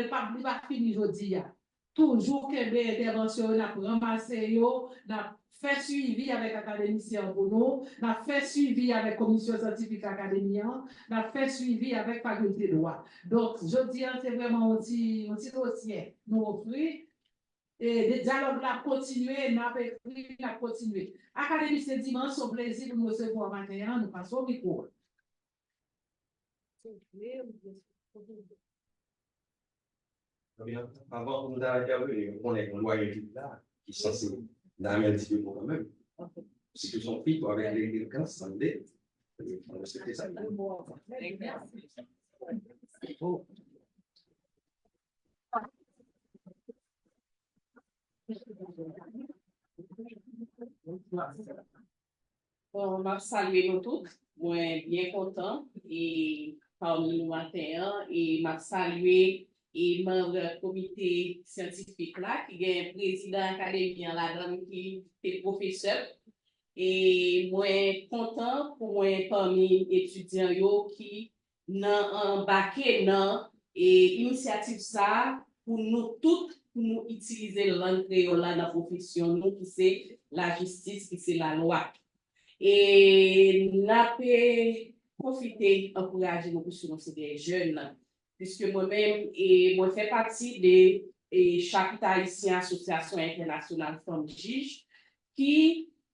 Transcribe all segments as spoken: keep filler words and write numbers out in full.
l p ap, li pa fini jodi a. Toujou kenbe entèvansyon yo, n ap ranmase yo, n ap fè swivi avèk akademisyen an pou nou, n ap fè swivi avèk komisyon syantifik akademi an, n ap fè swivi avèk fakilte dwa. Donk, jodi a, se vrèman yon ti, yon ti dosye nou ofri. E de dyalòg la ap kontinye, n ap ekri, n ap kontinye. Akademisyen Dimanche, se yon plezi pou m resevwa w maten an, nou pase w mikwo a. Ebyen, avan pou nou ta entèveni, nou konnen yon dwayen jodi la ki sanse nan men ti poko kanmenm. Si tou son fi avèk lelegans, sanble. Mwen swete sa. Bon, m ap salye nou tout. Mwen byen kontan e pami nou maten an e m ap salye e manm komite syantifik la ki gen prezidan akademi an ladan l ki te pwofesè. E mwen kontan pou mwen pami etidyan yo ki nan anbake nan e, inisyativ sa a pou nou tout, pou nou itilize lang kreyòl la nan pwofesyon nou ki se lajistis, ki se lalwa. E n ap pwofite ankouraje nou piske nou se de jèn, piske mwen menm e mwen fè pati de e, Chapit Ayisyen Asosyasyon Entènasyonal Fanm Jij ki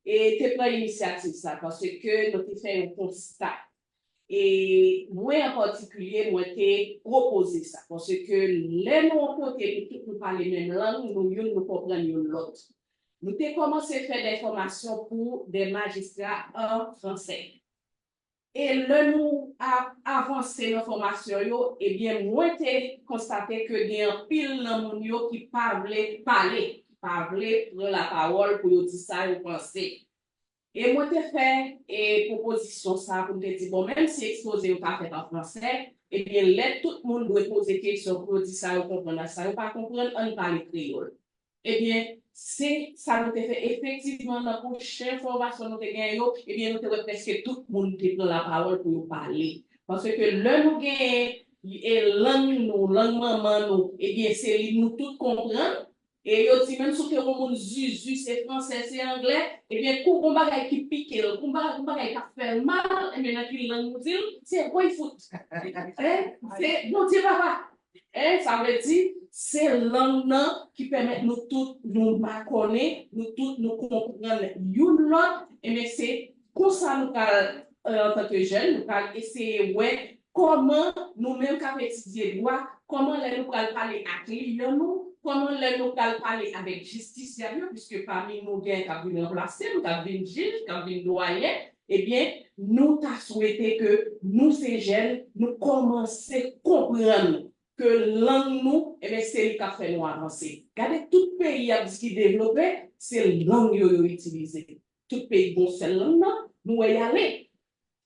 e, te pran inisyativ sa paske nou te fè yon konsta. E mwen an patikilye, mwen te pwopoze sa. Paske lè nou yon kote, nou tout nou pale menm lang, nou youn nou konprann youn lòt. Nou te kòmanse fè de fòmasyon pou de majistra an fransè. E lè nou ap avanse nan fòmasyon yo, ebyen mwen te konstate ke gen anpil nan moun yo ki pa vle pale, ki pa vle pran lapawòl pou yo di sa yo panse. E mwen te fè e pwopozisyon sa a pou m te di, bon, menm si ekspoze yo ta fèt an fransè, ebyen lè tout moun dwe poze kesyon pou yo di sa yo konprann ak sa yo pa konprann, ann pale kreyòl. Ebyen, se sa nou te fè. Efektivman, nan pwochen fòmasyon nou te genyen yo, ebyen, nou te wè prèske tout moun te pran lapawòl pou yo pale. Paske lè nou genyen e lang nou, lang manman nou, ebyen, se li nou tout konprann. E yo di menm si w te wè yon moun zuzu, se fransè, se anglè, ebyen kou gon bagay ki pike l, gon bagay, gon bagay k ap fè l mal, ebyen nan ki lang nou di l, se woy fout. Hein? Se Bondye papa. Hein? Sa vle di, se lang nan ki pèmèt nou tout nou makònen, nou tout nou konprann youn lòt, ebyen se konsa nou pral, antanke jèn, nou pral eseye wè kòman nou menm k ap etidye dwa, kòman lè nou pral pale ak kliyan nou, kòman lè nou pral pale avèk jistisyab yo, piske pami nou gen k ap vin ranplase m, k ap vin jij, k ap vin dwayen, ebyen, nou ta swete ke nou se jèn, nou kòmanse konprann ke lang nou, ebyen, se li k ap fè nou avanse. Gade tout peyi y ap di ki devlope, se lang yo yo itilize. Tout peyi gon sèl lang nan, nou wè y ale.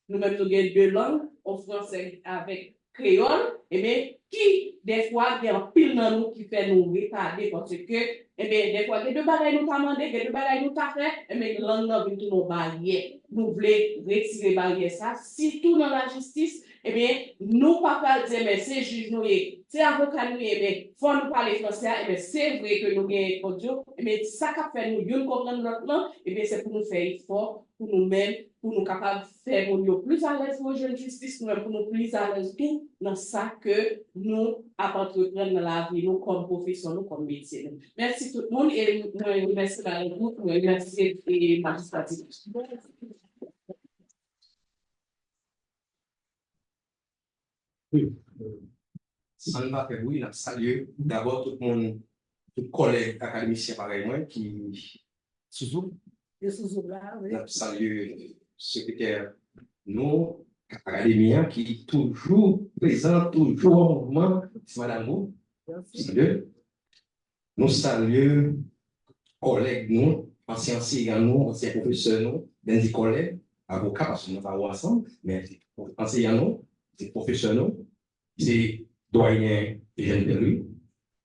Nou menm nou gen de lang, yon fransè avèk kreyòl, ebyen, ki dèfwa gen anpil nan nou ki fè nou retade paske, ebyen, dèfwa gen de bagay nou ta mande, gen de bagay nou ta fè, ebyen, lang nan vin tounen yon baryè. Nou vle retire baryè sa, sitou nan lajistis, ebyen, nou pa pral di, ebyen, se jij nou ye, se avoka nou ye, ebyen, fò nou pale fransè a, ebyen, se vre ke nou gen odyo, ebyen, sa k ap fè nou youn konprann lòt lan, ebyen, se pou nou fè efò pou nou menm, pou nou kapab fè moun yo plis alèz pou yo jwenn jistis, nou menm pou nou plis alèz tou nan sa ke nou ap antreprann nan lavi nou kòm pwofesyon nou, kòm metye nou. Mèsi tout moun e mwen remèsye Laregroup, mwen remèsye e majistra Dimanche. San n pa fè bri, n ap salye dabò tout moun, tout kòlèg akademisyen parèy mwen ki sou Zoom. Yo sou Zoom la, wi. N ap salye sekretè nou, akademi an, ki toujou prezan, toujou an mouvman, se madanm ou. Salye. Nou salye kòlèg nou, ansyen anseyan nou, ansyen pwofesè nou, m di kòlèg, avoka, paske nou travay ansanm, men anseyan nou, se pwofesè nou, se dwayen Eugène Pierre-Louis.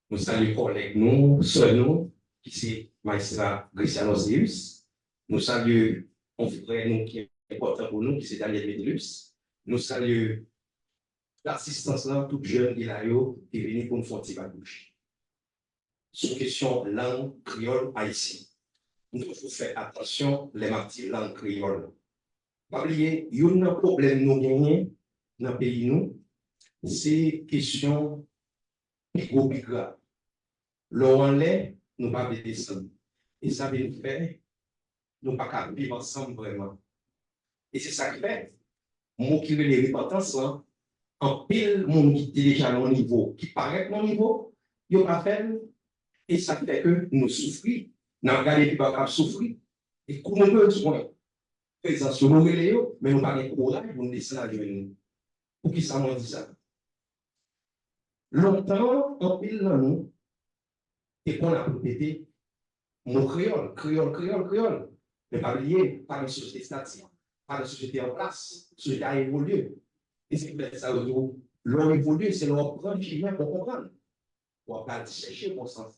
Nou salye kòlèg nou, sè nou, ki se majistra Graciano Zeus. Nou salye yon frè nou ki enpòtan pou nou, ki se Daniel Medellus. Nou salye Asistans lan, tout jèn ki la yo, ki vini pou n fè yon ti babouch sou kesyon lang kreyòl ayisyen. M toujou fè atansyon lè m ap di lang kreyòl. Pa bliye, youn nan pwoblèm nou genyen nan peyi nou, se kesyon pi gwo, pi gra. Lè w anlè, nou pa vle desann. E sa vin fè nou pa ka viv ansanm vrèman. E se sa k fè, mo ki rele repantans lan, anpil moun ki te deja nan yon nivo, ki parèt nan yon nivo, yo pa fè l, e sa k fè ke nou soufri. N ap gade pi ba k ap soufri. E kou nou bezwen prezans yo, nou rele yo, men nou pa gen kouraj pou nou desann al jwenn yo. Poukisa mwen di sa? Lontan, anpil nan nou te konn ap repete mo kreyòl, kreyòl, kreyòl, kreyòl. Men pa bliye, pa gen sosyete estatik, pa gen sosyete an plas, sosyete a evolye. E se poutèt sa yo di w, lè w evolye, se lè w ap pran chimen pou w konprann. W ap al chèche bon sans.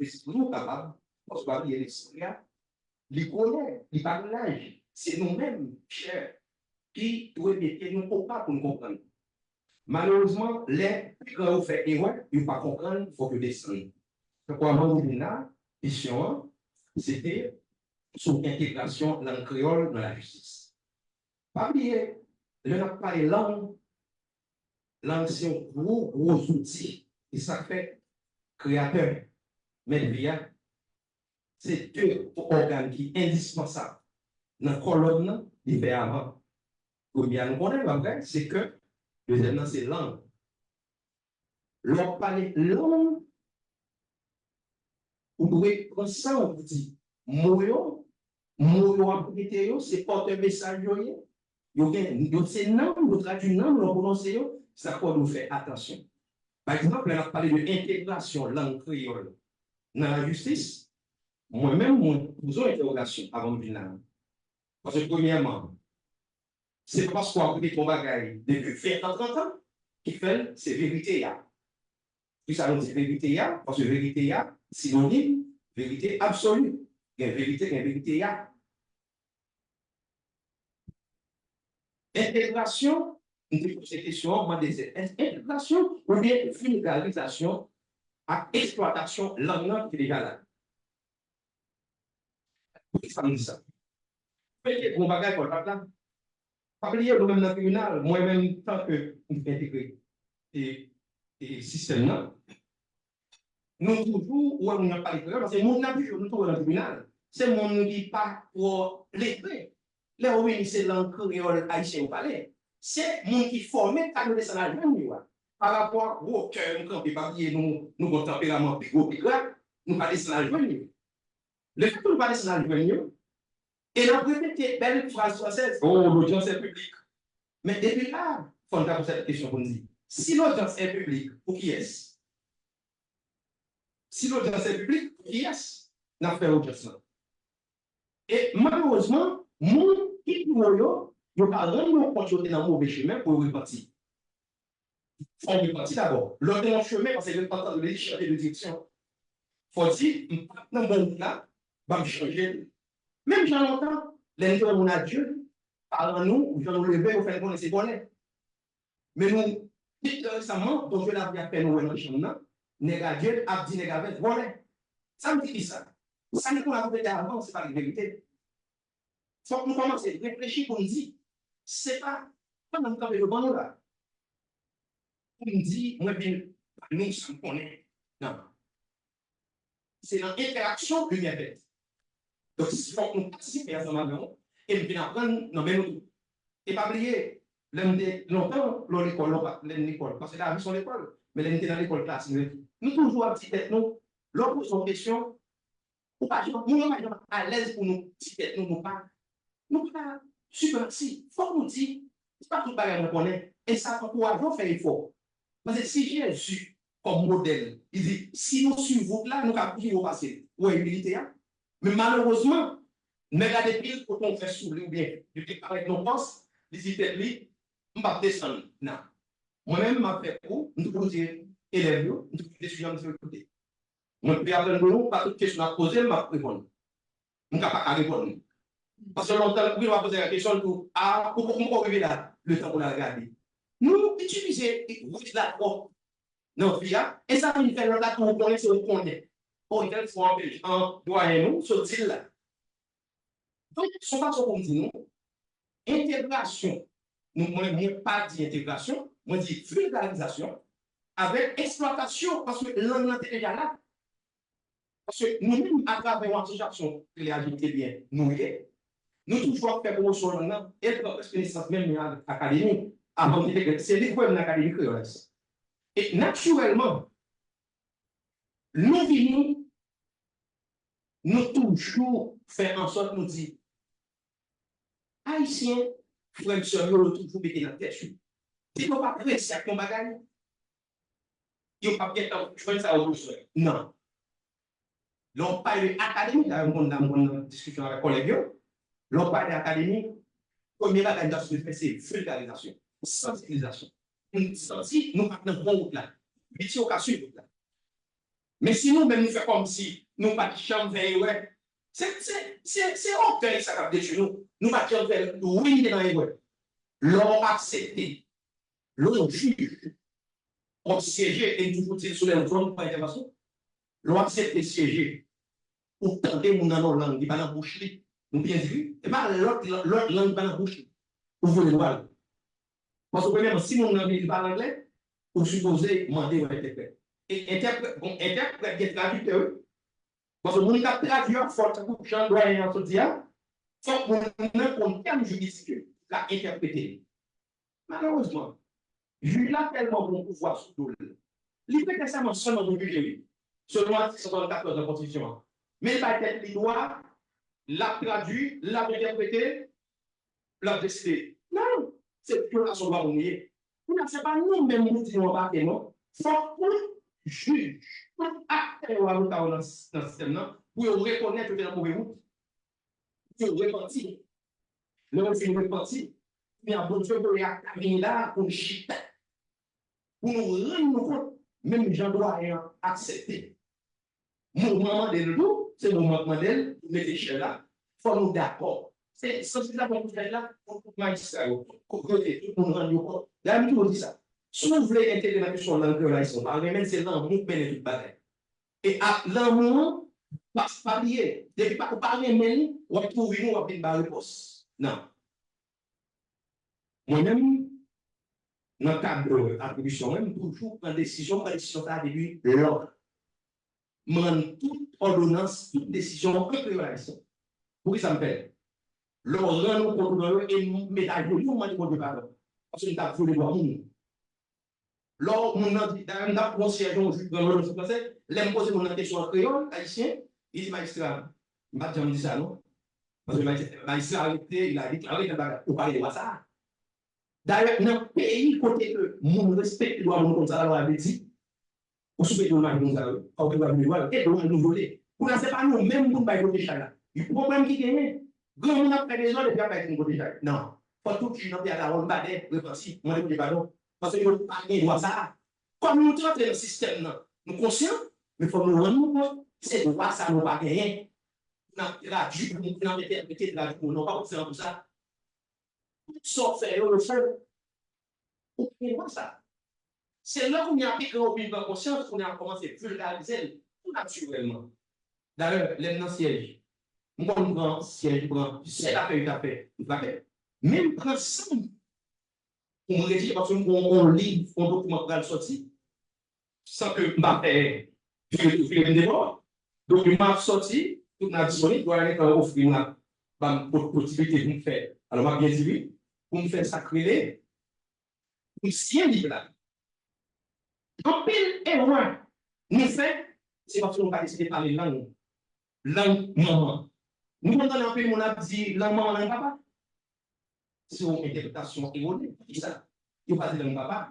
Lespri w kapab, paske w ap li lespri a, li konnen, li pa gen laj. Se nou menm, chè, ki dwe mete nou opa pou n konprann. Malerezman, lè pi gran yo fè erè, yo pa konprann, fòk yo desann. Tankou avan nou vin la, kesyon an, se te sou entegrasyon lang kreyòl nan lajistis. Pa bliye, lè n ap pale lang, lang se yon gwo, gwo zouti. E sa k fè kreyatè, mèt vi a, se de ògàn ki endispansab nan kò lòm nan, li fè avan. Premye a nou konnen, pa vre, se kè, dezyèm nan se lang. Lè w ap pale lang, ou dwe pran san w pou di mo yo, mo yo ap rete yo, se pòtè mesaj yo ye. Yo gen, yo se nanm, yo tradui nanm, lè w pwononse yo, sa fò nou fè atansyon. Pa egzanp, lè n ap pale de entegrasyon lang kreyòl nan lajistis, mwen menm, mwen poze yon entèwogasyon avan m vin la. Paske premyèman, se pa paske w ap repete yon bagay depi ven tan, trant an ki fè l se verite a. Poukisa nou di verite a? Paske verite a sinonim verite absoli. Gen verite, gen verite a. Entegrasyon, m te poze kesyon an, m mande se, èske entegrasyon oubyen vilgarizasyon ak eksplwatasyon lang nan ki te deja la? Poukisa m di sa? Premye gwo bagay, Pòl pa t la. Pa bliye, nou menm nan tribinal, mwen menm, tanke m te entegre e, e sistèm nan, nou toujou wè moun ap pale kreyòl, paske moun nan toujou, nou toujou nan tribinal, se moun ki pa twò leve. Lè yo vini, se lang kreyòl ayisyen yo pale. Se moun ki fòme k ta dwe desann al jwenn yo a. Pa rapò a wotè yo nou kanpe, pa bliye nou, nou gon tanperaman pi gwo, pi gra, nou pa desann al jwenn yo. Lefètke nou pa desann al jwenn yo, e n ap repete bèl fraz fransèz, oh, l'audience est publique. Men depi la, fò n ta poze tèt kesyon pou n di, si l'audience est publique, pou kiyès? Si l'audience est publique, pou kiyès n ap fè odyans lan? E malerezman, moun ki pi wo yo, yo pa rann yo kont yo te nan move chemen pou yo repanti. Fò w repanti dabò. Lè w te nan chemen, paske repantans vle di chanje de direksyon. Fò w di, m pa t nan bon wout la, ban m chanje l. Menm jan lontan, lè n te wè moun a Dye, paran nou, jan nou leve, yo fè n konnen se vòlè. Men nou, pi resaman, Bondye lavi a fè nou wè nan chanm nan, nèg a Dye ap di nèg a vès vòlè. Sa m di ki sa? Sa nou konn rakonte avan, se pa verite. Fòk nou kòmanse reflechi pou n di, se pa pandan m kanpe devan nou la, pou m di, mwen vin ba nou sa m konnen. Non. Se nan entèraksyon limyè fèt. Donk, fòk nou patisipe ansanm avè w, e m vin aprann nan men nou tou. E pa bliye, lè m te lontan, lè w lekòl, lè w pa, lè n lekòl, paske lavi se yon lekòl, men lè n te nan lekòl klasik, nou toujou ap di tèt nou, lè w poze yon kesyon, ou pa janm, nou menm pa janm alèz pou nou di tèt nou, nou pa, nou pa sipremasi. Fòk nou di, se pa tout bagay mwen konnen. E sa ap ankouraje w fè efò. Paske si Jezi, kòm modèl, li di, si nou swiv wout la, nou ka pi wo pase l. Ou wè imilite a? Men malerezman, nèg la depi l kote yon fè sou li oubyen li te parèt nan pòs, li di tèt li, m p ap desann nan. Mwen menm, m ap fè kou, m toujou di elèv yo, m toujou di etidyan, m di yo, koute. Mwen pe aprann pou nou, pa tout kesyon n ap poze m, m ap reponn. M ka pa ka reponn. Paske lontan, wi, w ap poze yon kesyon, l di w, a, ou poko, m poko rive la, letan pou l al gade. Nou itilize wout la twòp nan vi a, e sa vin fè lòt la tou konnen se ou konnen. Bon, tèl fwa anpil, an dwayen nou, sot di l la. Donk, se yon fason pou m di nou, entegrasyon, nou, mwen, mwen pa di entegrasyon, mwen di vilgarizasyon, avèk eksplwatasyon, paske lang lan te deja la. Paske nou menm, atravè yon asosyasyon ki rele A J M T byen nou ye, nou toujou ap fè pwomosyon lang nan, e l pran prèske nesans menm nan akademi, avan m te gen, se li k voye m nan akademi kreyòl ayisyen. E natirèlman, nou vini, nou toujou fè ansòt nou di, Ayisyen, frè m, sè m yo, yo toujou mete nan tèt yo. Si yo pa prese ak yon bagay, yo p ap gentan jwenn sa yo bezwen. Non. Lè w pale de akademi, dayè m konn, m konn nan diskisyon avèk kòlèg yo, lè w pale de akademi, premye bagay nou ta sipoze fè se vilgarizasyon, sansibilizasyon. Pou n santi nou pa t nan bon wout la. Piti yo ka swiv wout la. Men si nou menm nou fè kòmsi nou pa t janm fè erè, se, se, se, se ògèy sa k ap detwi nou. Nou pa t janm fè, wi, nou te nan erè. Lè w aksepte, lè w jij, kòm syeje, e m toujou di l sou lè zòn pou entèvansyon, lè w aksepte syeje, ou tande moun nan yon lang, li pa nan bouch li, nou byen di wi, e pa lòt, lòt lang ki pa nan bouch li, ou vole dwa l. Paske premyèman, si moun nan vini, li pale anglè, ou sipoze mande yon entèprèt. E entèprèt, bon, entèprèt gen tradiktè, wi. Paske moun k ap tradui a, fò, tankou jan dwayen an sot di a, fòk moun nan konn tèm jiridik yo, l ap entèprete l. Malerezman, jij la tèlman gen yon pouvwa sou do l. Li prete sèman sèlman pou jije, wi. Selon atik san swasannkatòz nan konstitisyon an. Men l bay tèt li dwa, l ap tradui, l ap entèprete, l ap deside. Non, se vyolasyon dwa moun li ye. Kounye a, se pa nou menm pou di nou anbake, non. Fòk tout jij, tout aktè yo, avoka yo nan, nan sistèm nan, pou yo rekonèt yo te nan move wout, pou yo repanti. Lè yo fin repanti, kounye a, Bondye voye ak ta vini la pou n chita, pou nou rann nou kont, menm jan dwayen an aksepte. Moman mande l tou, se moman k mande l pou mete chè la, fò nou dakò. Se sansibilizasyon pou chè la, pou tout majistra yo, pou kote tout moun rann yo kont. Dayè, m toujou di sa. Si w vle entegre nan kesyon lang kreyòl ayisyen, w pa renmen l, se lanmou k mennen tout bagay. E ak lanmou an, pa, pa bliye, depi pa, ou pa renmen li, w ap twouve nou, w ap vin ba repons. Non. Mwen menm, nan kad, euh, atribisyon mwen, m toujou pran desizyon, m pran desizyon sa a depi lontan. M rann tout òdonans, tout desizyon an kreyòl ayisyen. Poukisa m fè l? Lè w rann ou kont ou nan yo e m met ajenou, m mande Bondye padon. Paske m t ap vyole dwa moun. Lè w, moun nan di, dayè m t ap pran syèj yon jou, pran lòt sou fransè, lè m poze moun nan kesyon an kreyòl, ayisyen, li di, majistra, m pa t janm di sa non. Paske majistra, majistra arete, li la deklare tèl bagay. Ou pale de dwa sa a. Dayè, nan peyi kote ke moun respekte dwa moun konn sa lalwa vle di, ou sou peyi moun mache konn sa yo, fò w gen dwa vyole dwa l, e dwa l nou vyole. Kounye a, se pa nou menm pou n bay kote chay la. Yon pwoblèm ki genyen, granmoun ap fè dezòd epi ap bay timoun kote chay. Non. Fò tout jij nan peyi a ta wòl badè, repanti, mande Bondye padon. Paske yo pa gen dwa sa a. Kòm nou te antre nan sistèm nan, nou konsyan, men fò nou rann nou kont, se dwa sa a nou pa genyen. N ap tradui, n ap entèprete, tradui pou nou, pa konn fè an pou sa. Tout sa w fè yo, yo fo. Ou pa gen dwa sa. Se lè kounye a pi gran ou vin pran konsyans, kounye a kòmanse vilgarize l tou natirèlman. Dayè, lè m nan syèj, m konn pran syèj, m pran sèt afè, uit afè, m frape. Men m pran san m pou m retire, paske m gon yon liv, yon dokiman k pral sòti, san ke m pa fè vire, vire m devò. Dokiman ap sòti, tout n a disponib, dwayen an ofri m la, ban m po-, posiblite pou m fè. Alò, m ap byen di wi, pou m fè sa k rele, pou m siyen liv la. Anpil erè nou fè, se paske nou pa deside pale lang, lang manman. Nou konn tande anpil moun ap di lang manman, lang papa. Se yon entèpretasyon erone. Poukisa yo pa di lang papa?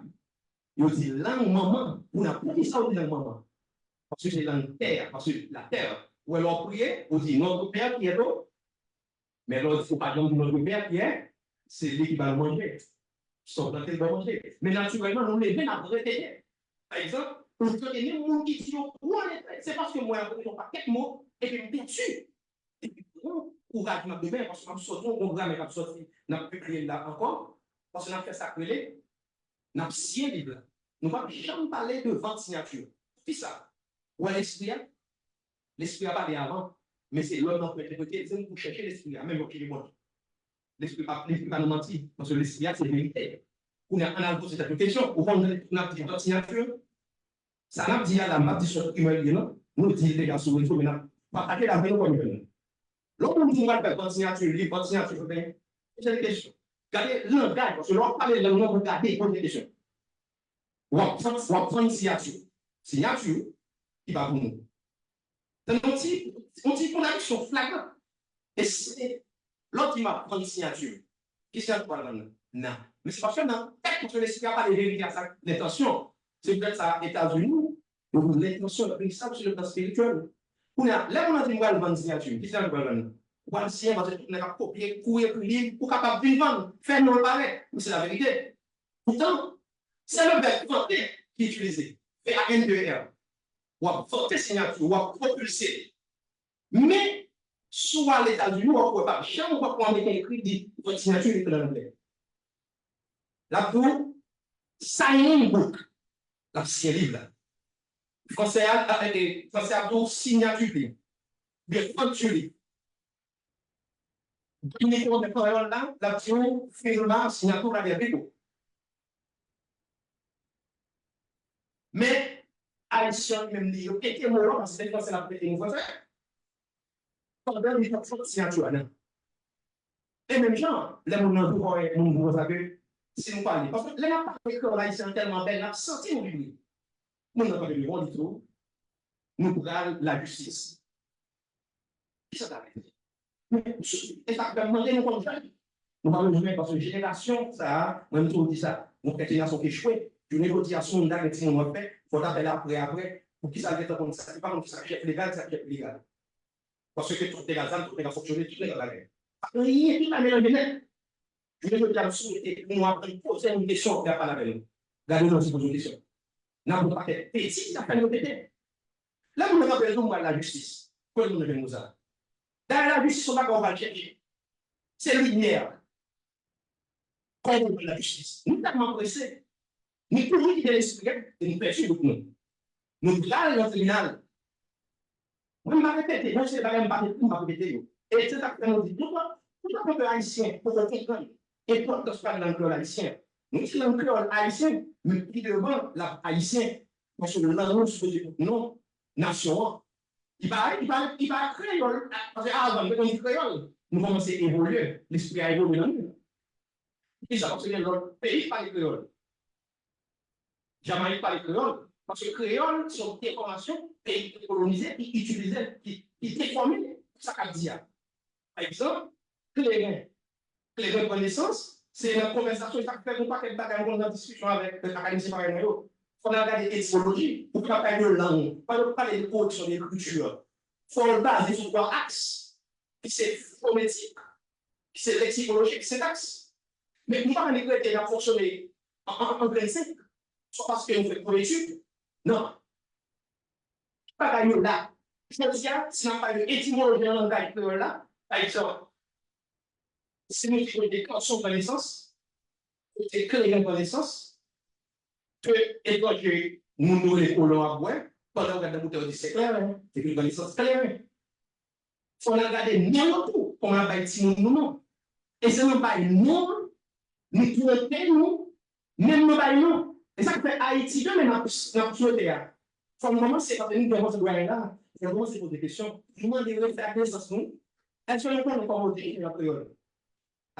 Yo di lang manman. Pou n ap, poukisa yo di lang manman? Paske se lang tè a, paske la terre. Ou wè lè w ap priye, ou di, Notre Père qui es aux. Men lè w di, ou pa janm di Notre Père qui est, se li ki ba nou manje. Sa w plante, l ba w manje. Men natirèlman, nou leve, n ap repete. Pa egzanp, ou tande menm moun ki di yo gwo lèt, se paske mwen ap repete yon pakèt mo, epi m pèdi. Epi pran kouraj m ap demen, paske m ap sòti yon gwo gramè k ap sòti, n ap pibliye l la ankò, paske n ap fè sa k rele N ap siyen Bib la. Nou p ap janm pale de vant siyati. Poukisa? Ou wè lespri a? Lespri a pale avan. Men se lòm nan pou entèprete, se nou pou chèche lespri a, menm lòt ki bon. Lespri pa, lespri pa nan manti, paske lespri a se verite. Kounye a, ann al poze tèt nou kesyon, ou konn n ap di vant siyati? Sa n ap di a la, m p ap di sòt imè l ye non. Nou di l deja sou rezo, men n ap pataje l avè nou kòm imè l. Lè yon moun di m pral fè vant siyati, li vant siyati, ou ben, poze l kesyon. Gade langaj, paske lè w ap pale lang nan, ou gade, poze kesyon. W ap vant, w ap vann siyati. Siyati ki pa pou nou. Tande yon ti, yon ti kontradiksyon flagran. E se lòt ki m ap vann siyati. Ki siyati pral vann nan? Nan. Men se paske nan tèt, paske lespri a pale verite a sa, lentansyon. Se poutèt sa, Etazini, yo gen lentansyon, yo gen sa sou le plan espirityèl. Kounye a, lè moun nan di m pral vann siyati, ki siyati pral vann nan? Ou pral siyen paske tout nèg ap kopye, kouri epi li, ou kapab vin vann, fè non l parèt. Men se laverite. Poutan, se le vèb vante ki itilize. V A N T E R. W ap vante siyati, w ap pwopilse. Men, si w al Etazini, w ap wè p ap janm wè yon Ameriken ekri di vant siyati, li ekri an anglè. L ap di w, signing book. L ap siyen liv la. Fransè a, a, e, e, fransè a ap di w siyati li. Oubyen vant li. Dominiken oubyen kreyòl la, l ap di w, firma, signatura de arribo. Men, ayisyen an li menm li, yo pete mo an, paske se fransè l ap pete mo fransè. Pandan li t ap fè siyati a nan. E menm jan, lè moun nan tou, moun tou konsa ke, si nou pale, paske lè n ap pale kreyòl ayisyen an tèlman bèl, n ap santi nou vibre. Moun nan pa te devan ditou, nou pral lajistis. Kisa sa vle di? Men, e sa k fè m mande nou kòm jèn. Nou pa bezwen, paske jenerasyon sa a, mwen m toujou di sa, yon kèk jenerasyon ki echwe. Jounen jodi a, si yon moun ta gen timoun w ap fè, fò w ta fè l apre, apre. Poukisa l gentan konn sa? Li pa konn kisa k chèf legal, sa k chèf ilegal. Paske tout nèg a zam, tout nèg a fonksyone, tout nèg a bagay. Pa gen anyen, tout la melanje nèt. Jounen jodi a, m swete pou nou aprann poze moun kesyon, y ap pale avè nou. Gade nou si poze yon kesyon. N ap yon pakèt betiz k ap fè nou repete. Lè moun nan kanpe l di w m pral lajistis, kote moun nan jwenn mo sa? Dayè lajistis se yon bagay ou pral chèche. Se limyè. Kòman nou pral lajistis? Nou tèlman prese. Nou kouri kite lespri a e nou pèdi wout nou. Nou pral nan tribinal. Mwen, m pa repete, mwen, se bagay m pa te di, m pa repete yo. E se sa k fè nou di, toutan, toutan pèp ayisyen poko konprann enpòtans pale lang kreyòl ayisyen. Nou di lang kreyòl ayisyen, men pi devan, l ap ayisyen. Paske lang nou sipoze pot non nasyon an. Li pa, li pa, li pa kreyòl, paske avan, nou te konn di kreyòl, nou kòmanse evolye, lespri a evolye nan nou. Poukisa? Paske gen lòt peyi ki pale kreyòl. Jamayik pale kreyòl, paske kreyòl se yon defòmasyon peyi ki kolonize, ki itilize, ki, ki defòme sa k ap di a. Pa egzanp, kleren. Kleren pran nesans, se nan konvèsasyon, sa k fè gon pakèt bagay, m konn nan diskisyon avèk, euh, akademisyen parèy mwen yo. Fò n al gade etimoloji, ou pa pale de lang, pa pale de pwodiksyon de ekriti. Fò l baze sou twa aks, ki se fonetik, ki se leksikolojik, sentaks. Men nou pa annik rete n ap fonksyone an, an, an grenn senk. Swa paske nou fè twòp etid. Non. Tout bagay yo la. Jodi a, si n ap pale de etimoloji nan langaj kreyòl la, pa egzanp, si nou te jwenn de kanson pran nesans, kote kleren pran nesans, ke etranje moun yo rele kolon ap bwè, pandan w gade nan boutèy yo di se kleren, epi l pran nesans kleren. Fò n al gade non yo tou, kòman n ap bay timoun nou non. E se nan bay non, nou twonpe nou, menm nan bay non. E sa k fè Ayiti demen n ap, n ap swete a. Fò n kòmanse, paske nou gen konsa dwayen la, fò n kòmanse poze kesyon. Nou mande refè ak nesans nou, èske nou konnen kòman yo te ekri an kreyòl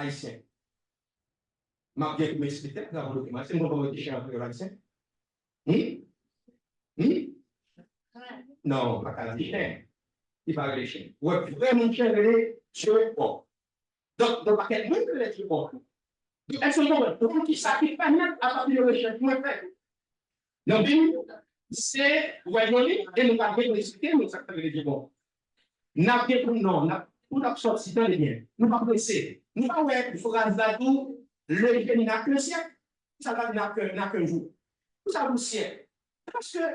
ayisyen? M ap gen pou m eksplike m travay dokiman. Èske nou konn kòman yo te ekri an kreyòl ayisyen? Wi? Wi? Non, pa ka di chen. Li pa rele chen. Ou wè vrè moun chen rele Dye bon. Donk, gon pakèt moun ki rele Dye bon. Donk, èske nou konprann? Donk, kisa ki pèmèt, apati de rechèch mwen fè nan Bib, se wè yo li, e nou pral gen pou eksplike nou sa k fè rele Dye bon. N ap gen pou non, n ap, pou n ap sòti, tande byen. Nou pa prese. Nou pa wè fraz la di w, le génie n'a qu'un siècle. Sa vle di n'a qu'un, n'a qu'un jour. Pou sa pou syèk. Paske,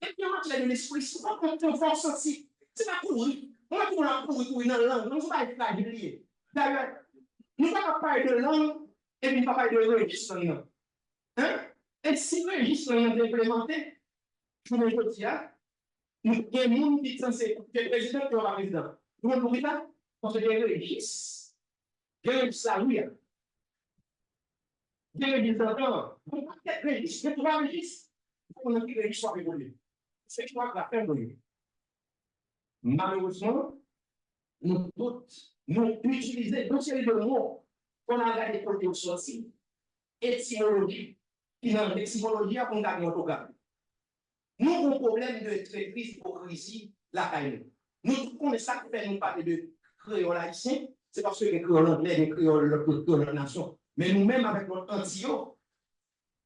depi an matyè de lespri, se pa kontan fò w santi. Se pa kouri. Mwen kouri, ap kouri, kouri nan lang. Lang se yon bagay frajil li ye. Dayè, nou pa ka pale de lang, epi n pa pale de rejis lang nan. Hein? E si rejis lan te enplimante, jounen jodi a, nou gen moun ki sanse, gen prezidan ki pa prezidan. Nou konn poukisa? Paske gen rejis. Gen rejis lari a. Gen rejis dantan an. Gen pakèt rejis, gen twa rejis. Ou konn nan ki rejis w ap evolye. Se chwa k ap fè w ye. Malerezman, nou tout, nou itilize yon seri de mo pou n al gade kote yo soti, etimoloji ki nan leksikoloji a pou n ka gen òtograf. Nou gen yon pwoblèm de tretriz, ipokrizi lakay nou. Nou tout konnen sa k fè nou pale de kreyòl ayisyen, se paske gen kreyòl anglè, gen kreyòl lòt, kreyòl lòt nasyon. Men nou menm avèk lòt anti yo,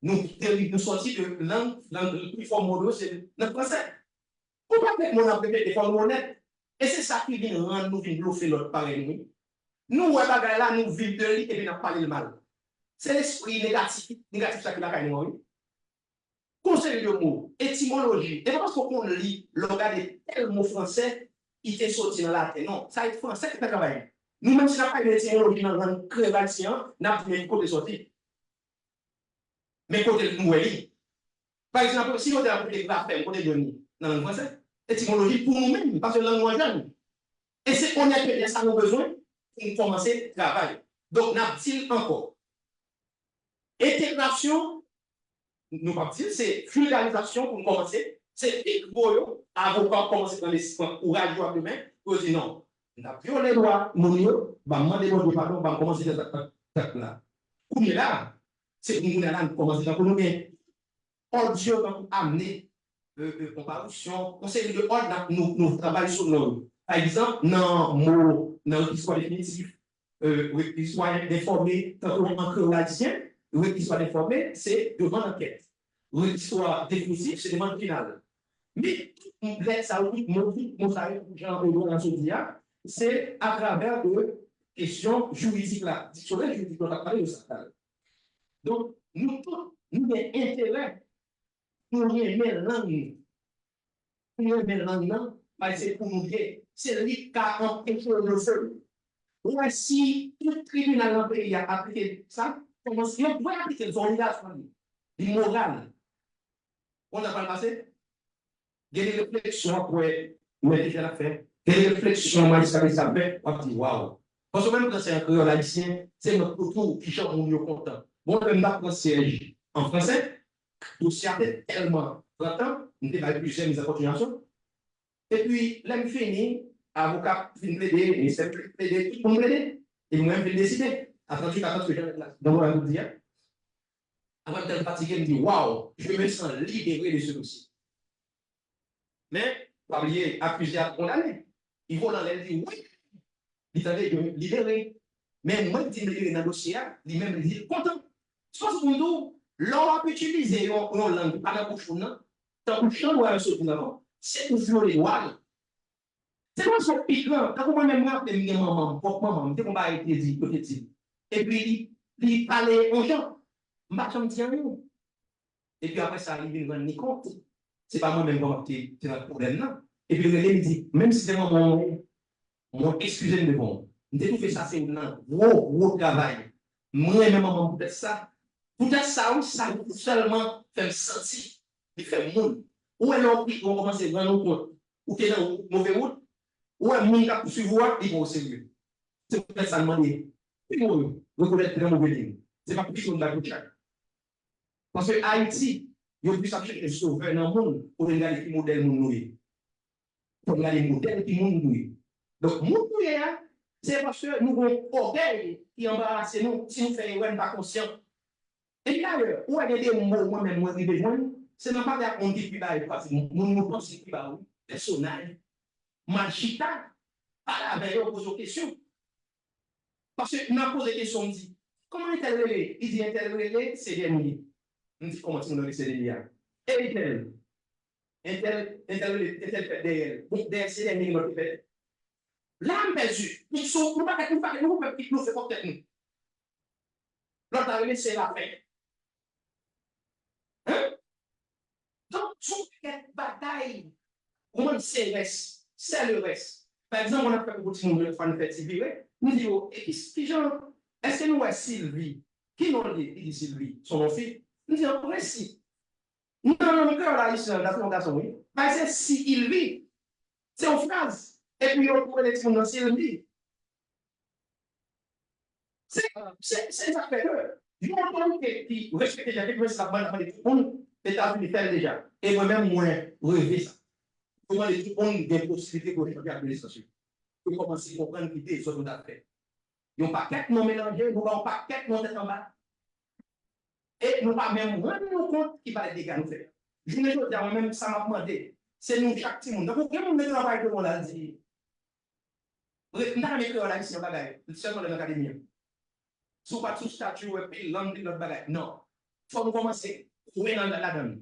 nou derive, nou sòti de lang, lang pi fò mo yo se nan fransè. Ou pa met mo n ap repete, fò nou onèt. E se sa ki vin rann nou vin blofe lòt parèy nou. Nou wè bagay la, nou viv de li, epi n ap pale l mal. Se lespri negatif, negatif sa ki lakay nou an, wi. Konsèy de mo, etimoloji, e pa paske w konn li, lè w gade tèl mo fransè, li te soti nan laten, non. Sa e fransè ki fè travay li. Nou menm si n ap pale de etimoloji nan lang kreyòl ayisyen an, n ap di men ki kote l soti. Men kote nou wè li. Pa egzanp, si yo te ap koute grafèm, kote yo jwenn li? Nan lang fransè. Etimoloji pou nou menm, paske lang nou an jwenn. E se onètete sa nou bezwen pou nou kòmanse travay. Donk, n ap di l ankò. Entegrasyon, nou p ap di l, se vilgarizasyon pou nou kòmanse. Se pi gwo yo, avoka ap kòmanse pran lespri, kouraj yo ap demen, pou yo di non. N ap vyole dwa moun yo, ban m mande Bondye padon, ban m kòmanse fè zak, zak la. Kounye la, se pou kounye la n kòmanse tankou nou gen òd yo tankou amne, e, e, konparisyon, yon seri de òd n ap, nou, nou travay sou non yo. Pa egzanp, nan mo, nan rekizitwa definitif, e, rekizitwa enfòme, tankou an kreyòl ayisyen, rekizitwa enfòme, se demann ankèt. Rekizitwa definitif, se demann final. Men, tout lèt sa yo, tout mo, tout mo sa yo, jan Edouard sot di a, se atravè de kesyon jiridik la, diksyonè jiridik la, t ap pale de sa talè. Donk, nou tout, nou gen enterè pou renmen lang nou. Pou renmen lang nan, paske se pou nou l ye. Se li k ka anpeche yo blofe l. Ou wè, si tout tribinal nan peyi a aplike sa, kòman yo dwe aplike l, se obligasyon li. Li moral. Konn sa k pral pase? Gen de refleksyon w ap wè mèt Ejèn ap fè. Gen de refleksyon majistra Belize ap fè, w ap di, waw. Paske menm pran syèj an kreyòl ayisyen, se nan kote w ki jan moun yo kontan. Bon, lè m t ap pran syèj an fransè, dosye a te tèlman pran tan, m te bay plizyè miz an kontinyasyon. Epi, lè m fini, avoka fin plede, ministè piblik plede, tout moun plede. Epi mwen, m vin deside, a tranntuit a tranntuit, jan nèg la, nan moman m di a, apre m tèl fatige, m di, waw, je me sens libéré de ce dossier. Men, pa bliye, akize a kondane. Li vole anlè, li di, wi, li tande, yo libere. Men mwen ki di m libere nan dosye a, li menm li di l kontan. Se kòmsi pou m di w, lè w ap itilize yon, yon lang ki pa nan bouch ou nan, tankou chan dwa yo soti nan, se ou vyole dwa l. Se pa sou pik lan, tankou mwen menm, mwen raple m gen manman m, pwòp manman m, m te gon bagay te di, yo te di l. Epi li, li pale yon jan, m pa janm di anyen. Epi apre sa, li vin rann li kont. Se pa mwen menm kòman ki te, te nan pwoblèm nan. Epi l rele, li di, menm si se manman w, mwen eskize m devan w. M te twouve sa se youn nan gwo, gwo travay. Mwen renmen manman m poutèt sa. Poutèt sa, wi, sa sèlman fè m santi li fè m moun. Ou wè lè w pi, w kòmanse rann ou kont, ou te nan wout, move wout, ou wè moun k ap pouswiv ou a, li pran w serye. Se poutèt sa n mande, pi gwo yo, rekonèt gran move liy. Se pa pou kite w bay kout chak. Paske Ayiti, yo plis ap chèche sovè nan moun, olye n gade ki modèl moun nou ye. Fò n gade modèl ki moun nou ye. Donk, moun nou ye a, se paske nou gen yon ògèy ki anbarase nou, si nou fè erè, n pa konsyan. Epi dayè, ou wè gen de mo mwen menm mwen rive jwenn, se nan pale ak moun ki pi ba yo, pase moun nou panse ki ba yo, pèsonaj, m al chita, pale avè yo, poze yo kesyon. Paske m ap poze kesyon, m di, kòman entèl rele? Li di, entèl rele, se dènye. M di, kòman timoun nan rele se dènye a? E entèl? Entèl, entèl rele, entèl fèt dèyè l. Bon, dèyè se dènye lòt te fèt. La, m pèdi. M sou, nou pa ka, nou pa ka, nou pa ka kit nou fè kòk tèt nou. Lòt la rele se lapen. Hein? Donk, se yon pakèt bagay. Ou konprann, se rès, se le rès. Pa egzanp, mwen ap fè pou timoun yo, fwa n fè ti vire, m di yo, e ki, ki jan, èske nou wè Silvi? Ki non l ye? Li di Silvi, se yon non fi. M di an prensip. Nan lang kreyòl ayisyen an, dapre yon gason, wi. Bay se si il vit. Se yon fraz. Epi yo pou rele timoun nan Silvi. Se, se, se sa k fè ke yon otorite ki respekte jan ke prensip la ban, ap mande tout moun, Etazini fè l deja. E mwen menm, mwen reve sa. Mwen mande tout moun gen posiblite pou yo chanje administrasyon. Pou yo kòmanse konprann ki dezòd nou t ap fè. Yon pakèt non melanje, nou ba yon pakèt non tèt anba. E nou pa menm rann nou kont ki valè dega nou fè. Jounen jodi a, mwen menm, sa m ap mande, se nou chak timoun. Tankou gen moun nan travay devan la, l di, re- m ta renmen kreyòl ayisyen an bagay, sèlman lè nan akademi an. Si w pa t sou stati, w wè pil lang, pil lòt bagay. Non. Fò nou kòmanse kwè nan, ladan l.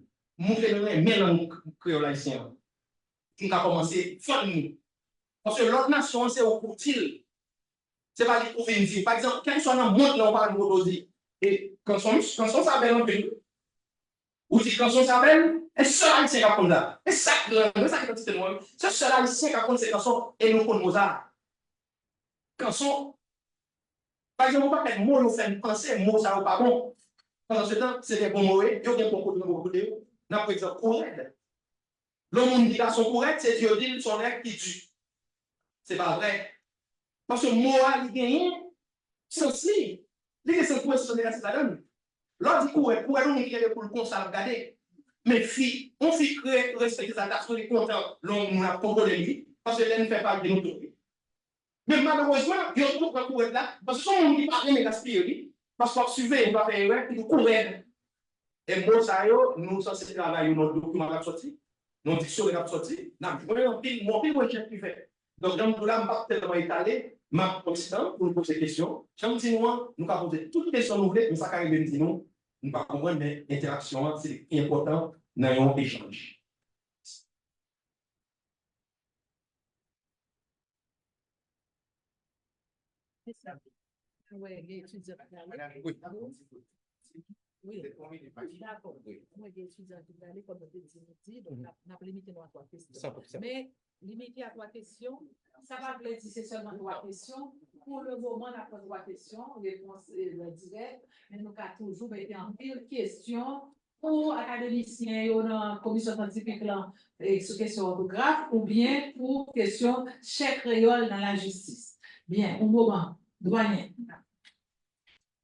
Montre nou renmen lang k- kreyòl ayisyen an. Pou n ka kòmanse fann nou. Paske lòt nasyon an, se ou k itil. Se pa li pou vin di. Pa egzanp, kèlkeswa nan mond lan, ou pa gen kote w di, e, kanson, kanson sa bèl anpil. Ou di kanson sa bèl, e sèl ayisyen k ap konn sa. E sa k lang, e sa k idantite nou an. Se sèl ayisyen k ap konn se kanson, e nou konn mo sa. Kanson, pa egzanp, yon pakèt mo yo fè n panse mo sa yo pa bon. Pandan se tan, se de bon mo ye, yo gen bon kote, yo gen bon kote yo. N ap pran egzanp, kou rèd. Lè yon moun di gason kou rèd, se di yo di l se yon nèg ki di. Se pa vre. Paske mo a, li genyen sans li. Li gen sans pozitif, negatif ladan l. Lè w di kou rèd, kou rèd, yon moun ki gen de poul konsa l ap gade. Men fi, yon fi ki re- respekte sa, ta sipoze kontan lè yon moun ap konkole li, paske lè n fè pal de nou tout. Men malerezman, yo toujou pran kou rèd la, paske se yon moun ki pa renmen gaspiye, wi. Paske w ap siveye, w pa fè erè, ki tou kou rèd. E mo sa yo, nou sanse travay yo nan dokiman k ap sòti, nan diksyonè k ap sòti, n ap jwenn anpil mo, anpil rechèch ki fèt. Donk, jan m di w la, m p ap tèlman etale, m ap pran ti tan pou nou poze kesyon. Jan m di nou an, nou ka poze tout kesyon nou vle, men sa ka rive m di nou, nou pa konprann, men entèraksyon an, se li ki enpòtan nan yon echanj. Mwen gen etidyan ki prale. Wi. Wi. Dakò. Mwen gen etidyan ki prale, kòm mwen te di midi, donk n ap, n ap limite nou a twa kesyon. Men, limite a twa kesyon, sa pa vle di se sèlman twa kesyon. Pou le moman, n ap pran twa kesyon, repons, eh, dirèk, men nou ka toujou mete anpil kesyon pou akademisyen yo nan komisyon syantifik lan, e, sou kesyon òtograf oubyen pou kesyon chè kreyòl nan lajistis. Byen, yon moman, dwayen.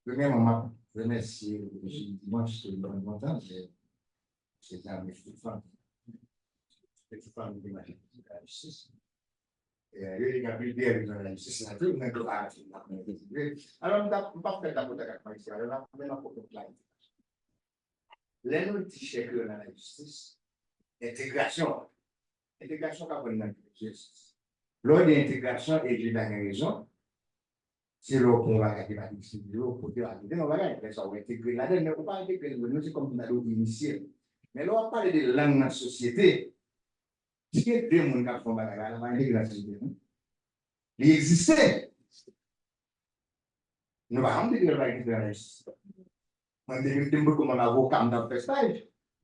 Premyèman, m ap remèsye Jil Dimanche, ke m konn lontan, se, se zanmi Stefan. Stefan, li te mache nan lajistis. E, yo, li gen anpil byen nan lajistis la tou, men glwa a Dieu. Alò, m t ap, m p ap fè tapotak ak majistra yo la, men m ap pote yon klarifikasyon. Lè nou di chè kreyòl nan lajistis, entegrasyon, entegrasyon ka pran nan plizyè sans. Lè w di entegrasyon, e Jil la gen rezon, se lè w pran yon bagay ki pa t egziste, w pote l al mete nan yon bagay. Lè sa a, w entegre l ladan l, men ou pa entegre l vre, non, se kòmsi w ta dwe inisye l. Men lè w ap pale de lang nan sosyete, si gen de moun k ap fè yon bagay la, l ap entegre nan sosyete, non? Li egziste. Nou pa janm di ke l pa egziste nan lajistis. Mwen, depi m te kòm avoka, m t ap fè staj.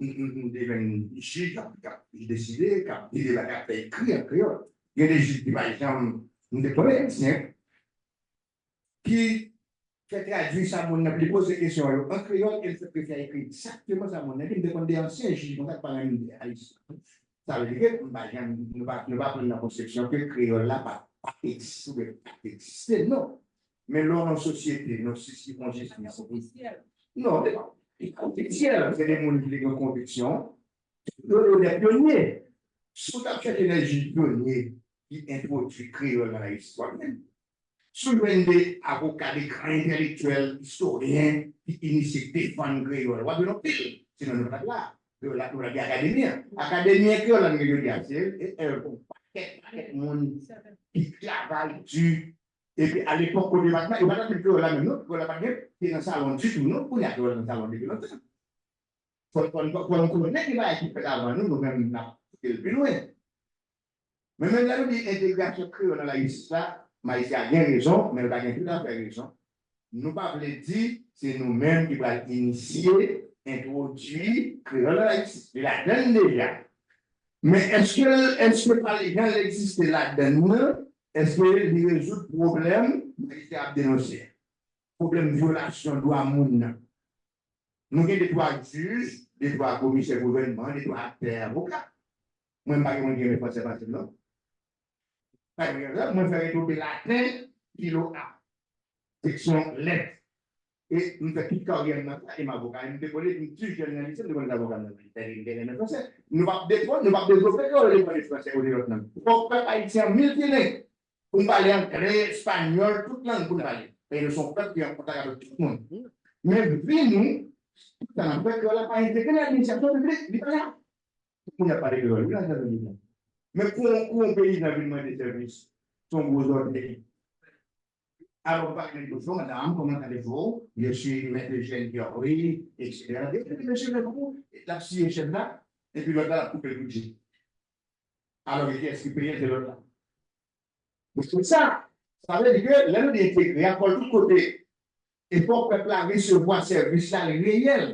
M, m, m te jwenn jij k ap, k ap deside, k ap li bagay, k ap fè ekri an kreyòl. Gen de jij ki pa janm, m te konnen, ayisyen, ki fè tradui sa moun nan, li poze kesyon yo an kreyòl, e l fè, fè ekri egzakteman sa moun nan di. M te konn de ansyen jij konsa k pa menm ayisyen. Sa vle di ke m pa janm, nou pa, nou pa pran nan konsepsyon ke kreyòl la pa, pa egziste, pa egziste, non. Men lè w nan sosyete, nan sisi, nan jistis, non, li pa ofisyèl, se de moun ki te gen konviksyon, yo, yo de pyonye. Si w t ap chèche nan jij pyonye ki entwodui kreyòl nan Ayiti, w ap jwenn. Si w jwenn de avoka, de gran entelektyèl, istoryen ki inisye, ki defann kreyòl, w ap jwenn anpil. Sinon, nou pa t la. Kreyòl la, nou pa t gen akademi an. Akademi an kreyòl la, nou gen jodi a, se, e, e, yon pakèt, pakèt moun ki travay di. Epi, alepòk, kote patnè, yo pa t ap di kreyòl la menm, non. Kreyòl la pa t gen, te nan salon ditou, non. Kounye a, kreyòl nan salon depi lontan. Fò, fò, fò, fò nou konnen gen bagay ki fèt avan nou, nou menm, n ap pote l pi lwen. Men menm lè nou di entegrasyon kreyòl nan lajistis la, majistra gen rezon, men l pa gen toutafè rezon. Nou pa vle di se nou menm ki pral inisye, entwodui kreyòl nan lajistis. Li ladan l deja. Men èske, èske pa jan l egziste ladan l nan, èske li rezoud pwoblèm majistra ap denonse a? Pwoblèm vyolasyon dwa moun nan. Nou gen de twa jij, de twa komisè gouvènman, de twa aktè avoka. Mwen, m pa gen mwen ki renmen fransè pase m, non. Pa gen mwen, mwen fè retounen laten, filo a. Seksyon lèt. E m fè tout karyè m nan sa, e m avoka. E m te konnen, m ti jèn nan lise, m te konnen avoka nan lise. Tèlè m te renmen fransè. Nou p ap detwo-, nou p ap devlope kreyòl e pale fransè kote lòt lang. Fòk pèp ayisyen an miltileng. Pou n pale anglè, espanyòl, tout lang pou n pale. Paske nou se yon pèp ki an kontak avèk tout moun. Men vi nou, tout sa n ap fè, kreyòl la pa entegre nan administrasyon piblik, li pa la. Tout moun ap pale kreyòl, wi, nan Etazini. Men kou, kou yon peyizan vin mande sèvis, se yon gwo zòrèy. Alò, m pa gen gwo zòrèy, madam, kòman allez-vous? Je suis maître Eugène Pierre, oui, et cetera. Depi mesye vle pou l ap siye chèk la, epi lòt la ap koupe l kou di. Alò, kiyès ki peye? Se lòt la. Donk, se sa. Sa vle di ke lè nou di entegre, a fò l tout kote. E fò pèp la resevwa sèvis la reyèl.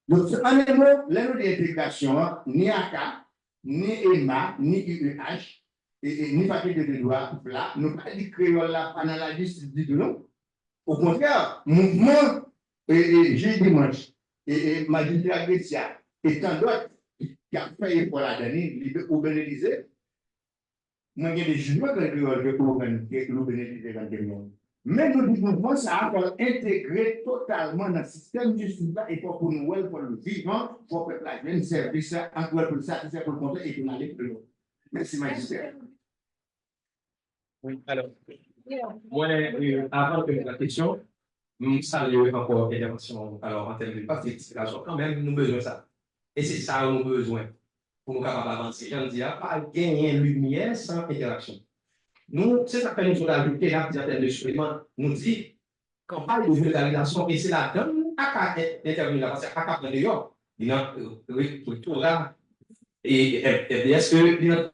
Donk, se, an en mo, lè nou di entegrasyon an, ni aka, ni ema, ni U E H, e, e, ni fakilte de dwa, la, nou pa di kreyòl la pa nan lajistis ditou, non. Okontrè, mouvman, e, e, jij Dimanch, e, e, majistra Grecia, e tan dòt ki ap fè efò ladan li, li, Urbain Elisée, mwen gen de jijman kreyòl ke Urbain, ke Urbain Elisée rann ke mwen. Men nou di mouvman sa a fò l entegre totalman nan sistèm jistis la, e fò pou nou wè l, fò l vivan, fò pèp la jwenn sèvis la, an kreyòl pou l satisfè, pou l kontan, e pou n ale pi lwen. Mèsi, majistra. Wi, alò, mwen, e, avan ke m pran kesyon, m salye ankò entèvansyon, alò, an tèm de pati, eksplikasyon, kanmenm, nou bezwen sa. E se sa nou bezwen pou nou kapab avanse. Jan m di a, pa genyen limyè san entèraksyon. Nou, se sa k fè nou sot ajoute la, di an tèm de sipleman, nou di, kanpay de vilgarizasyon, e se ladan n a ka en-, entèvni la, paske a ka pran deyò, li nan, e, re-, rektora, e, e, F D S E, li nan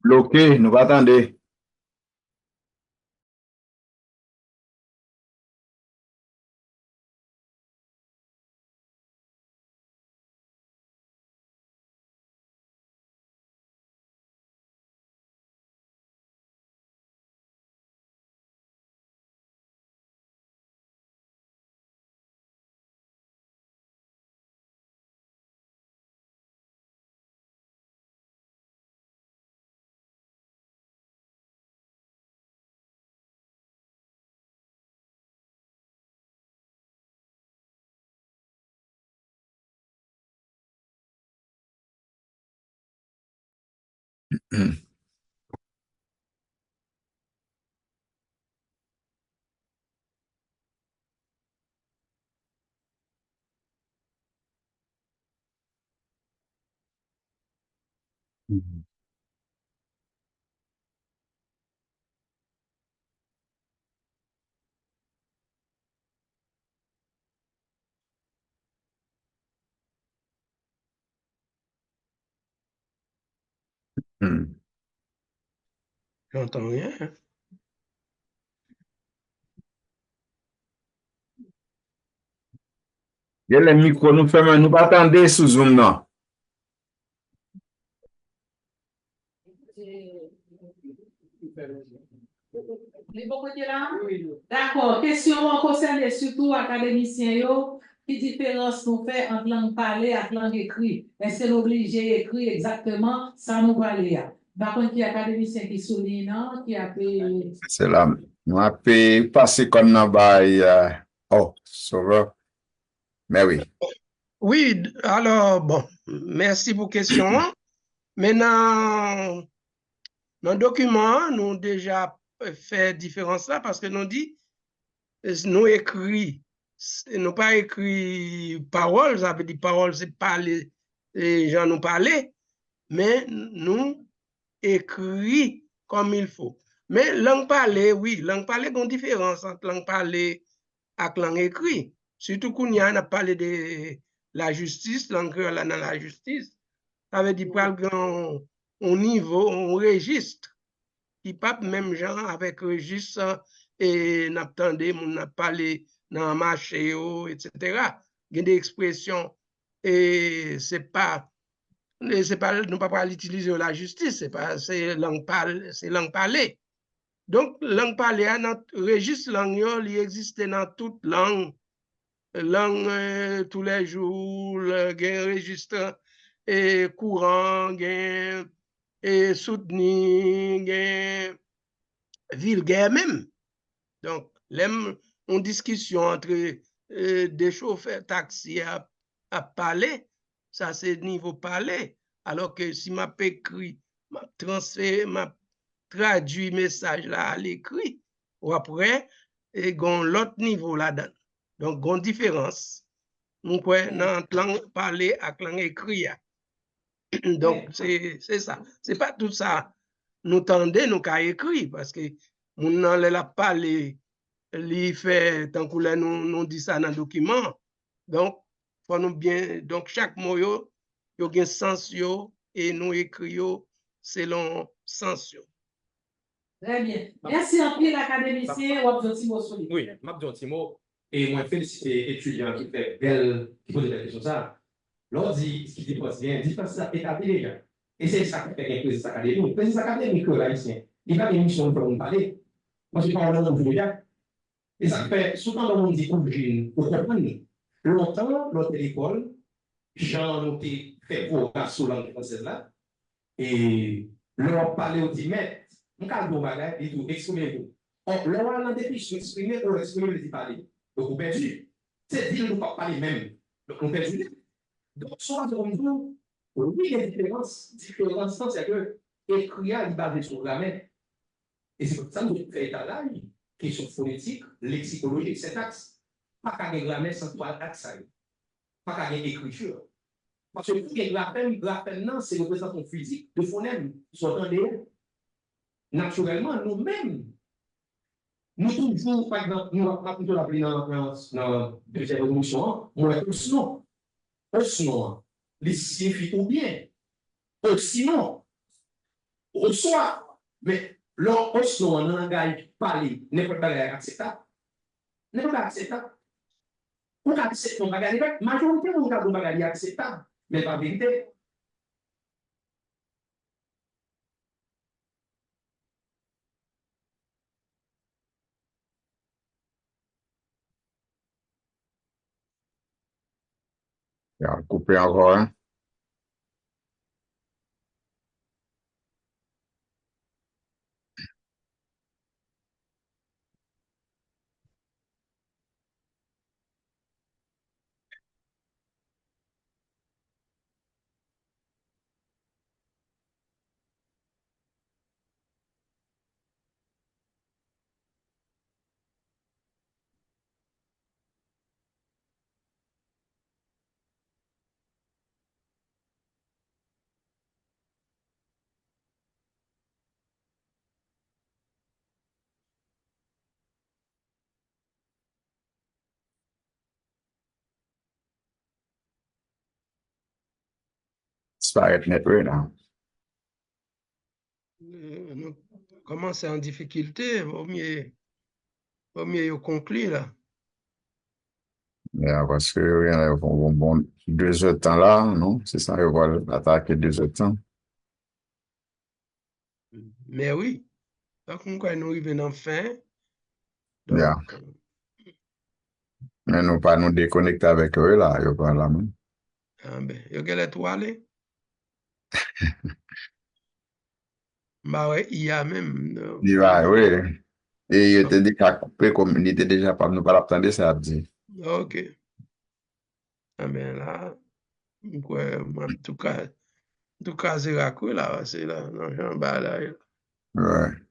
Bloke, nou pa tande. Hmm. J'entends rien. Genlè mikwo nou fèmen, nou pa tande sou Zoom nan. Li bò kote la? Dakò. Kesyon an konsène sitou akademisyen yo. Ki diferans nou fè ant lang pale ak lang ekri? Èske nou oblije ekri egzakteman sa nou pale a? M pa konn ki akademisyen ki sou liy nan, ki ap, e, Se la, nou ap, e, pase kòn nan bay, e, oh, Sovè. Men wi. Wi, alò, bon, mèsi pou kesyon an. Men nan, nan dokiman an, nou deja fè diferans la, paske nou di, nou ekri, nou pa ekri pawòl, sa vle di pawòl se pale, e, jan nou pale, men nou ekri comme il faut. Men lang pale, wi, lang pale gen yon diferans ant lang pale ak lang ekri. Sitou kounye a, n ap pale de lajistis, lang kreyòl la nan lajistis. Sa vle di pral gen yon, yon nivo, yon rejis ki p ap menm jan avèk rejis, e, n ap tande moun ap pale nan mache yo, etsetera. Gen de ekspresyon, e se pa, e se pa, nou pa pral itilize yo lajistis, se pa, se lang pale, se lang pale. Donk, lang pale a, nan rejis lang yo, li egziste nan tout lang. Lang, eh, toulèjou, gen rejis, eh, kouran, gen, eh, soutni, gen vilgè menm. Donk, lè m, yon diskisyon antre, eh, de chofè taksi ap, ap pale, sa se nivo pale. Alò ke si m ap ekri, m ap transfere, m ap tradui mesaj la alekri, w ap wè, e gen yon lòt nivo ladan l. Donk, gen yon diferans, m kwè, nan lang pale ak lang ekri a. Donk, se, se sa. Se pa tout sa nou tande, nou ka ekri, paske moun nan, lè l ap pale, li fè tankou lè nou, nou di sa nan dokiman. Donk, fò nou byen, donk, chak mo yo, yo gen sans yo, e nou ekri yo selon sans yo. Trè byen. Mèsi anpil, akademisyen. W ap di yon ti mo sou li. Wi, m ap di yon ti mo. E mwen felisite etidyan ki fè bèl, ki poze bèl kesyon sa. Lè w di, ki diferans gen, diferans sa etabli deja. E se sa k fè gen prezans akademik. Prezans akademik kreyòl ayisyen, li pa gen misyon pou fè moun pale. Paske pawòl nan moun deja. E sa k fè, si w tande yon moun di orijin, ou konprann li. Lontan, lè w te lekòl, jan nou te fè vokas sou lang fransèz la, e lè w ap pale, w di, mèt, m ka di w yon bagay, li di w, eksprime w. Ò, lè w al nan definisyon eksprime, ou eksprime, li di pale. Donk, ou pèdi. Se di l nou p ap pale menm. Donk, nou pèdi nèt. Donk, sa w ap di w, wi, gen diferans. Diferans lan, se ke ekri a, li baze sou gramè. E se pou sa nou fè etalaj, kesyon fonetik, leksikolojik, sentaks. Pa ka gen gramè san twa ak sa yo. Pa ka gen ekriti. Paske pou gen grafèm, grafèm nan se reprezantasyon fizik de fonèm, sa w tande a. Natirèlman, nou menm, nou toujou, pa egzanp, nou ap, nou ap, nou ap li nan, nan, nan dezyèm rezolisyon an, mwen osnon. Osnon an, li siyifi oubyen, osinon, oswa. Men, lè w osnon an nan langaj pale, nenpòt bagay akseptab. Nenpòt bagay akseptab. Ou ka aksepte yon bagay, li pa, majorite moun ka di yon bagay, li akseptab, men l pa verite. Y ap koupe ankò, wi. Disparèt nèt, wi, la. Eh, nou kòmanse an difikilte, vomye, vomye yo konkli la. Ya, paske yo gen lè fè yon bon, bon de zè tan la, non? Se sa, yo pral atake de zè tan. Men wi. Donk, m kwè nou rive nan fen. Ya. Donk, men nou pa nou dekonekte avèk yo, wi, la, yo pa la menm. Anben, yo genlè tou ale. M pa wè I a menm, non. Li pa, wi. E yo te deja koupe, kòm li te deja pa, nou pa t ap tande sa y ap di. Ok. Anben la, m kwè mwen tou ka, tou kraze rak wi la, pase la, nan jan bagay la ye la. Right.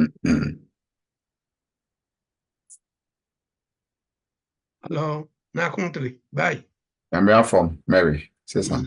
Mm-mm. Alò, n a kontre. Bay. Enben, anfòm, Mary, se sa.